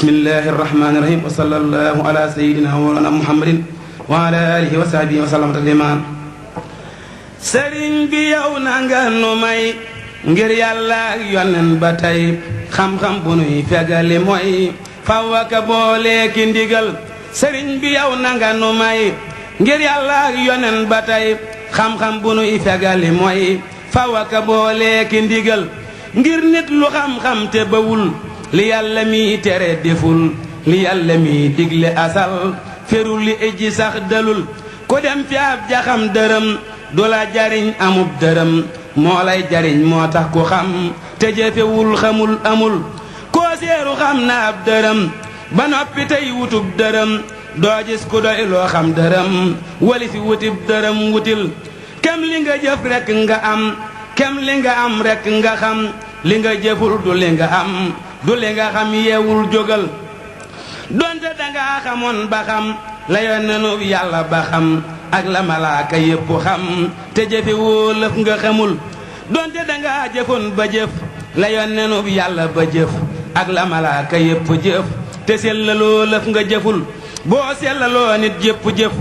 bismillahi irrahmani irrahim wa sallallahu ala sayidina wa mawlana muhammadin wa ala alihi wa sahbihi wa sallam tasliman sëriñ bi yow na nga nu may ngir yàlla ak yonen ba tey xam-xam bu nuy fegali mooy fawaka boole ki ndigal sëriñ bi yow na nga nu may ngir yàlla ak yonen ba tey xam-xam bu nuy fegali mooy fawaka boole ki ndigal ngir nit lu xam-xam te bawul li yàlla mi tere deful li yàlla mi digle asal ferul li ejji sax dalul ku dem fi ab jaxam dërëm du la jariñ amub dërëm moo lay jariñ moo tax ku xam te jëfewul xamul amul koo seeru xam na ab dërëm ba noppi tey wutub dërëm doo gis ku doy loo xam dërëm wali fi wutib dërëm wutil kem li nga jëf rekk nga am kem li nga am rekk nga xam li nga jëful du li nga am du li nga xam yeewul jógal donte danga xamoon ba xam la yonenu yàlla ba xam ak la malaaka yépp xam te jëfe woo lëf nga xamul donte danga jëfoon ba jëf la yonenu yàlla ba jëf ak la malaaka yépp jëf te sellaloo lëf nga jëful boo sellaloo nit jëpp jëf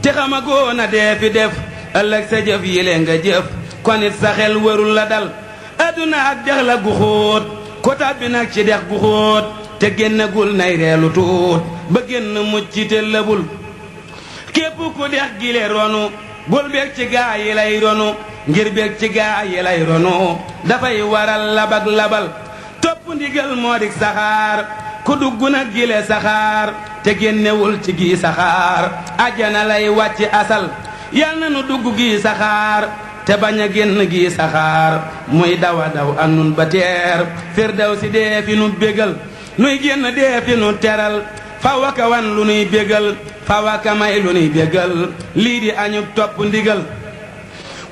te xamagoo na dee fi def ëllëg sa jëf yile nga jëf kon it sa xel warul la dal adduna ak dex la gu xóot ko tàbbi nag ci dex gu xóot te génnagul nay reelu tuut ba génn mucc te lëbul képp ku dex gile ronu bul beeg ci gaa yi lay ronu ngir beeg ci gaa yi lay ronu dafay waral labak labal topp ndigal moo dik saxaar ku dugg nag gile saxaar te génnewul ci gi saxaar ajjana lay wàcc asal yal na nu dugg gi saxaar te bañ a génn gi saxaar muy dawa daw ak nun ba teer firdawsi dee fi nu bégal nuy génn dee fi nu teral fawaka wan lu nuy bégal fawaka may lu nuy bégal lii di añub topp ndigal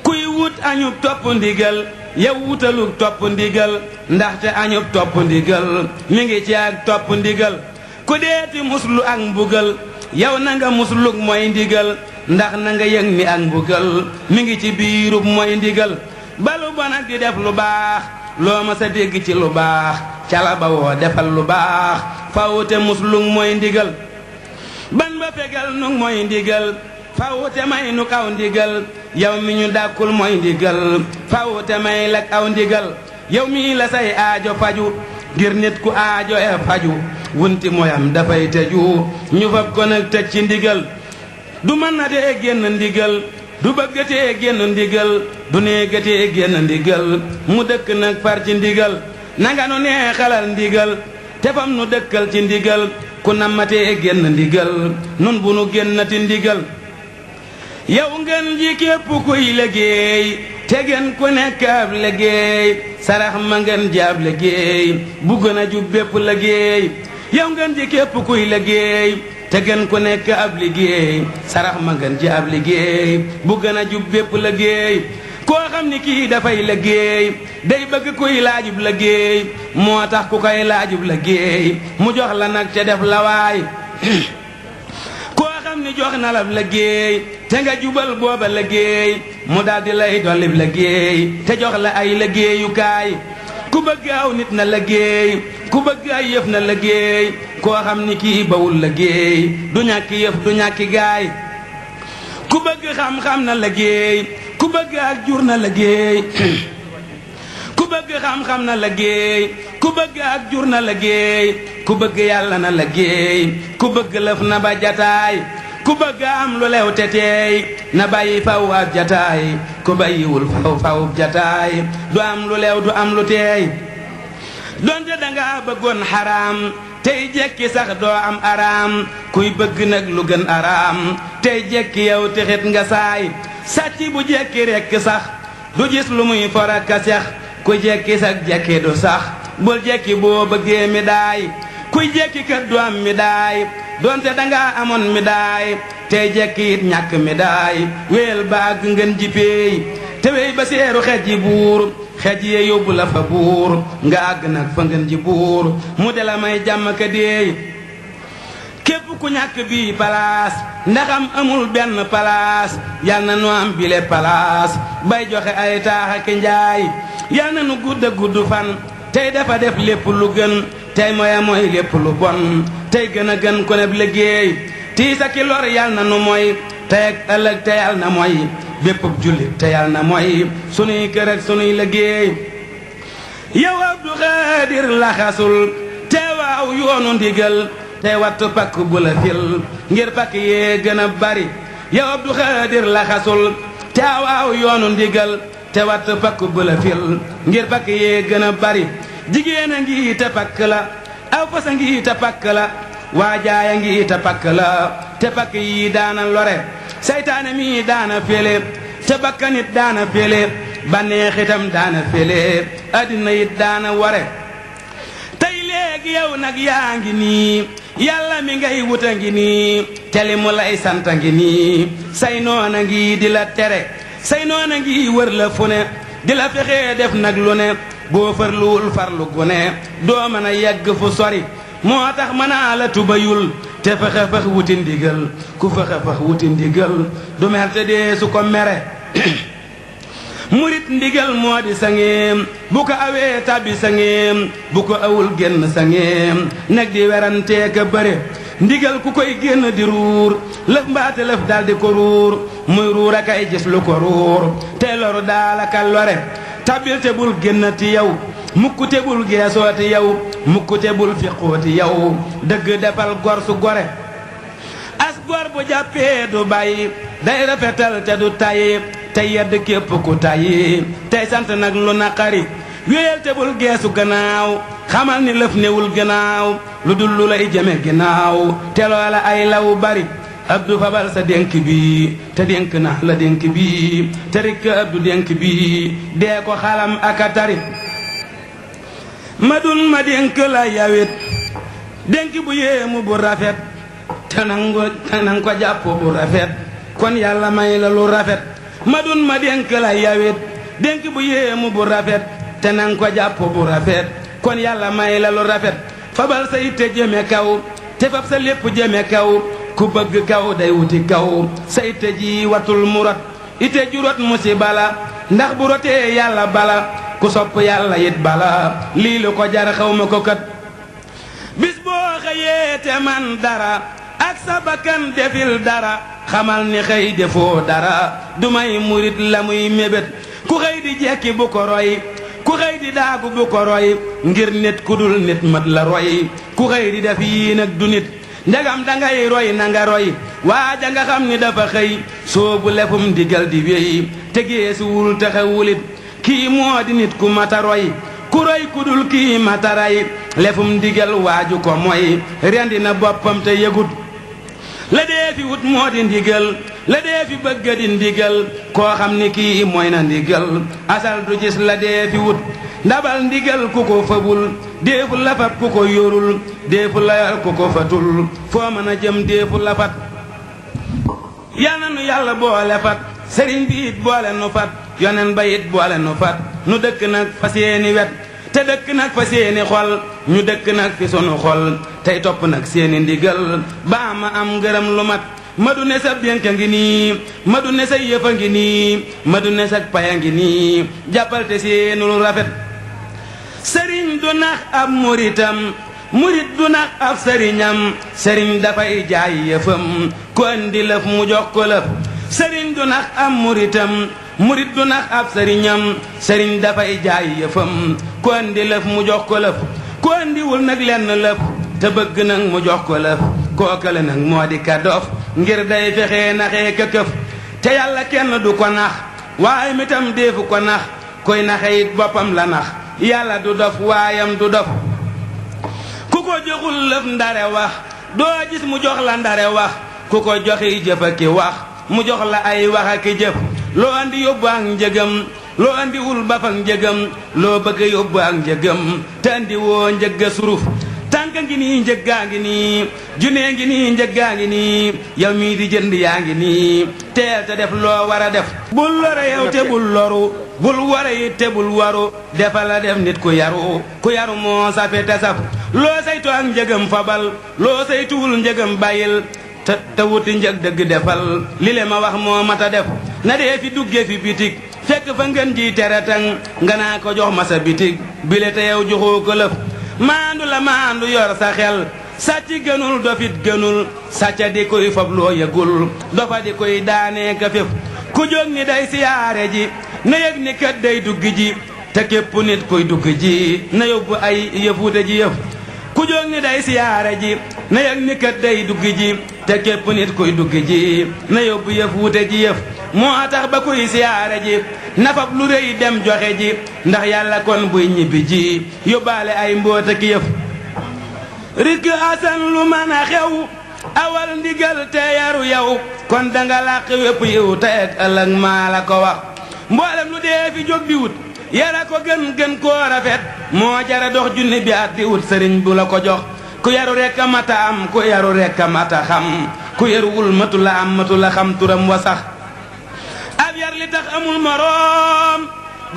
kuy wut añub topp ndigal yow wutalug topp ndigal ndaxte añub topp ndigal mi ngi ci ak topp ndigal ku deeti muslu ak mbugal yow na nga muslug mooy ndigal ndax na nga yëg ni ak mbugal mi ngi ci biirub mooy ndigal balu bon ak di def lu baax loo ma sa dégg ci lu baax cala ba woo defal lu baax fawute muslug mooy ndigal ban ba fegal nu mooy ndigal fawute may nu kaw ndigal yow mi ñu dàkkul mooy ndigal fawute may lak aw ndigal yow mi la say aajo faju ngir nit ku aajo e faju wunti moyam dafay tëju ñu fab ko nag tëj ci ndigal du mën na dee génn ndigal du bëggatee génn ndigal du neegatee génn ndigal mu dëkk nag far ci ndigal nanga nu neexalal ndigal te fam nu dëkkal ci ndigal ku nammatee génn ndigal nun bu nu génnati ndigal yow ngeen ji képp kuy liggéey te gën ku nekk ab liggéey sarax ma ngeen jaab liggéey bu gën a jub bépp liggéey yow ngeen ji képp kuy liggéey te gën ku nekk ab liggéey sarax ma ngeen ci ab liggéey bu gën a jub bépp liggéey koo xam ni kii dafay liggéey day bëgg kuy laajub liggéey moo tax ku koy laajub liggéey mu jox la nag te def la waay koo xam ni jox na la liggéey te nga jubal booba liggéey mu daldi lay dollib liggéey te jox la ay liggéeyukaay ku bëgg aw nit na liggéey ku bëgg ay yëf na liggéey koo xam ni kii bawul liggéey du ñàkki yëf du ñàkki gaay ku bëgg xam-xam na liggéey ku bëgg ak jur na liggéey ku bëgg xam-xam na liggéey ku bëgg ak jur na liggéey ku bëgg yàlla na liggéey ku bëgg lëf na ba jataay ku bëgg am lu lew te teey na bàyyi faw ab jataay ku bàyyiwul faw jataay du am lu lew du am lu teey donte danga bëggoon xaraam tey jekki sax doo am araam kuy bëgg nag lu gën araam tey jekki yow texit nga saay sàcc bu jekki rekk sax du gis lu muy foraka sex ku jekki sax jekki du sax bul jekki boo bëggee mi daay kuy jekki kat du am mi daay donte danga amoon mi daay tey jekki it ñàkk mi daay wéel baag ngeen ji peey te wey ba seeru xej ji buur xej yee yóbbu la fa buur nga àgg nag fa ngeen ji buur mu de la may jàmm ka deey képp ku ñàkk bii palaas ndaxam amul benn palaas yal na nu am bile palaas bay joxe ay taax ak njaay yal na nu gudd fan tey dafa def lépp lu gën tey moya mooy lépp lu bon tey gën a gën ko neb liggéey tiisa ki lor yal na nu mooy tey ak ëllëg te yal na mooy bépp jullit te yal na mooy sunuy kër ak sunuy liggéey yow Abdou Khadir laxasul te waaw yoonu ndigal tey wattu pakk bu la fil ngir pakk yee gën a bari yow Abdou Khadir laxasul te waaw yoonu ndigal te wattu pakk bu la fil ngir pakk yee gën a bari jigéen a ngi te pakk la aw fas a ngi te pakk la waajaaya ngi te pakk la te pakk yi daana lore seytaane mi daana fele te bakkanit daana fele banneex itam daana fele addina it daana ware tey léegi yow nag yaa ngi nii yàlla mi ngay wuta ngi nii te li mu lay santa ngi nii say noona ngi di la tere say noona ngi wër la fu ne di la fexee def nag lu ne boo farluwul farlu gu ne doo mën a yegg fu sori moo tax mën a la tubayul te fexe fex wuti ndigal ku fexe fex wuti ndigal du mer te dee su ko mere murit ndigal moo di sangeem bu ko awee tabbi sangeem bu ko awul génn sangeem nag di werantee ka bëre ndigal ku koy génn di ruur lëf mbaate lëf daldi ko ruur muy ruur a kay gis lu ko ruur te loru daalaka lore tabbil te bul génnati yow mukk te bul geesooti yow mukk te bul fiqooti yow dëgg defal gor su gore as gor bu jàppee du bàyyi day rafetal te du tayyi te yedd képp ku tayyi tey sant nag lu naqari wéyal te bul geesu gannaaw xamal ni lëf newul gannaaw lu dul lu lay jëme ginnaaw te loola ay law bari Abdou fabal sa dénk bi te dénk na la dénk bi te rikk Abdou dénk bi dee ko xalam aka tari ma dun ma dénk la yawit dénk bu yéemu bu rafet te nang ko jàpp bu rafet kon yàlla may la lu rafet ma dun ma dénk la yawit dénk bu yéemu bu rafet te nang ko jàpp bu rafet kon yàlla may la lu rafet fabal sa itte jëme kaw te fab sa lépp jëme kaw ku bëgg kaw day wuti kaw sa itte ji watul mu rot itte ju rot musiba la ndax bu rotee yàlla bala ku sopp yàlla it bala lii lu ko jar xaw ma ko kat bis boo xëyee te man dara ak sa bakkan defil dara xamal ni xëy defoo dara du may murit la muy mébét ku xëy di jekki bu ko roy ku xëy di daagu bu ko roy ngir nit ku dul nit mat la roy ku xëy di def yii nag du nit ndegam dangay roy na nga roy waaja nga xam ni dafa xëy soobu lefum digal di wéy te geesuwul taxawulit kii moo di nit ku mata roy ku roy ku dul kii mata ray lefum digal waaju ko mooy rendi na boppam te yëgut la dee fi wut moo di ndigal la dee fi bëgg di ndigal koo xam ni kii mooy na ndigal asal du gis la dee fi wut ndabal ndigal ku ko fabul déefu lafat ku ko yorul déefu layal ku ko fatul foo mën a jëm déefu lafat yal na nu yàlla boole fat sëriñ bi it boole nu fat yonen ba it boole nu fat nu dëkk nag fa seeni wet te dëkk nag fa seeni xol ñu dëkk nag fi sunu xol tey topp nag seeni ndigal baa ma am ngërëm lu mat ma du ne sa dénk a ngi nii ma du ne sa yëf a ngi nii ma du ne sa pay a ngi nii jàppal te seenul rafet sëriñ du nax ab muritam murit du nax ab sëriñam sëriñ dafay jaay yëfam ku andi lëf mu jox ko lëf sëriñ du nax ab muritam murit du nax ab sëriñam sëriñ dafay jaay yëfam ku andi lëf mu jox ko lëf ku andiwul nag lenn lëf te bëgg nag mu jox ko lëf kookale nag moo di ka dof ngir day fexee naxee ka këf te yàlla kenn du ko nax waaye mitam deefu ko nax koy naxe it boppam la nax yàlla du dof waayam du dof ku ko joxul lëf ndare wax doo gis mu jox la ndare wax ku ko joxi jëf ak ki wax mu jox la ay wax ak ki jëf loo andi yóbbu ak njëgam loo andiwul ba fak njëgam loo bëgg yóbbu ak njëgam te andi woo njëgga suruf tànka ngi nii njëggaa ngi nii junee ngi nii njëggaa ngi nii yow mii di jënd yaa ngi nii teel te def loo war a def bul lore yow te bul loru bul wara it te bul waru defal la def nit ku yaru moo safe te saf loo saytu ak njëgam fabal loo saytuwul njëgam bàyyil te wuti njëg dëgg defal li le ma wax moo mata def na dee fi dugge fi bitig fekk fa ngeen ji tere tang nga naa ko jox ma sa bitig bile te yow joxoo ko lëf maandu la maandu yor sa xel sàcc gënul dofit gënul sàcca di koy fab loo yëgul dofa di koy daanee ka féf ku jóg ni day siyaare ji na yëg ni kat day dugg ji te képp nit koy dugg ji na yóbbu ay yëfuute ji yëf ku jóg ni day siyaare ji na yëg ni kat day dugg ji te képp nit koy dugg ji na yóbbu yëfuute ji yëf moo tax ba kuy siyaare ji nafab lu rëy dem joxe ji ndax yàlla kon buy ñibbi ji yóbbaale ay mboota ki yëf rik asan lu mën a xew awal ndigal te yaru yow kon danga làq wépp yiw te ak ëllëg maa la ko wax mboolem lu dee fi jóg di wut yara ko gën koo rafet moo jara dox junni bi at di wut sëriñ bu la ko jox ku yaru rekk a mata am ku yaru rekk a mata xam ku yaruwul matu la am matu la xam turam wa sax ab yar li tax amul moroom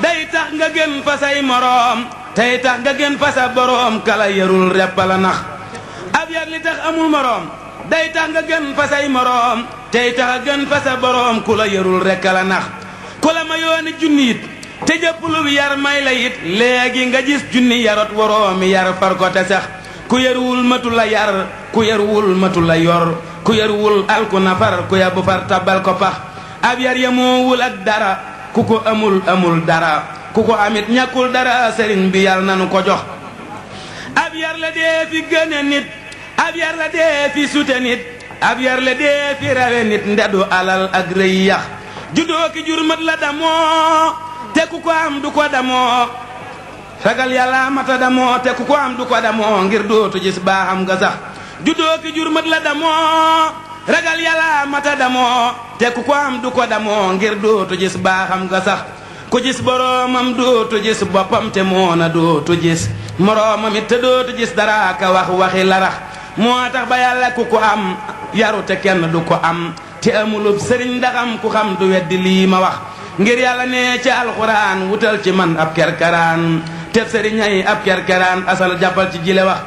day tax nga gën fa say moroom tey tax nga gën fa sa boroom kala yarul repp la nax ab yar li tax amul moroom day tax nga gën fa say moroom tey tax a gën fa sa boroom ku la yarul rekk la nax ku la ma yooni junni it te jëpp lu yar may la it léegi nga gis junni yarot woroomi yar far ko te sax ku yaruwul matu la yar ku yaruwul matu la yor ku yaruwul alku nafar ku yabu far tabal ko pax ab yar yamoowul ak dara ku ko amul dara ku ko amit ñàkkul dara sëriñ bi yàlla nanu ko jox ab yar la dee fi gëne nit ab yar la dee fi sute nit ab yar la dee fi rawe nit ndedu alal ak rëy yax juddoo ki jur mat la damoo te ku ko am du ko damoo ragal yàlla mata damoo te ku ko am du ko damoo ngir dootu gis baaxam nga sax juddoo ki jur mat la damoo ragal yàlla mata damoo te ku ko am du ko damoo ngir dootu gis baaxam nga sax ku gis boroomam dootu gis boppam te moona dootu gis moroomam it te dootu gis dara ka wax waxi larax moo tax ba yàlla ku ko am yaru te kenn du ko am te amulub sëriñ ndaxam ku xam du weddi lii ma wax ngir yàlla ne ci alxuraan wutal ci man ab kerkaraan te sëriñ ay ab kerkaraan asal jàppal ci jile wax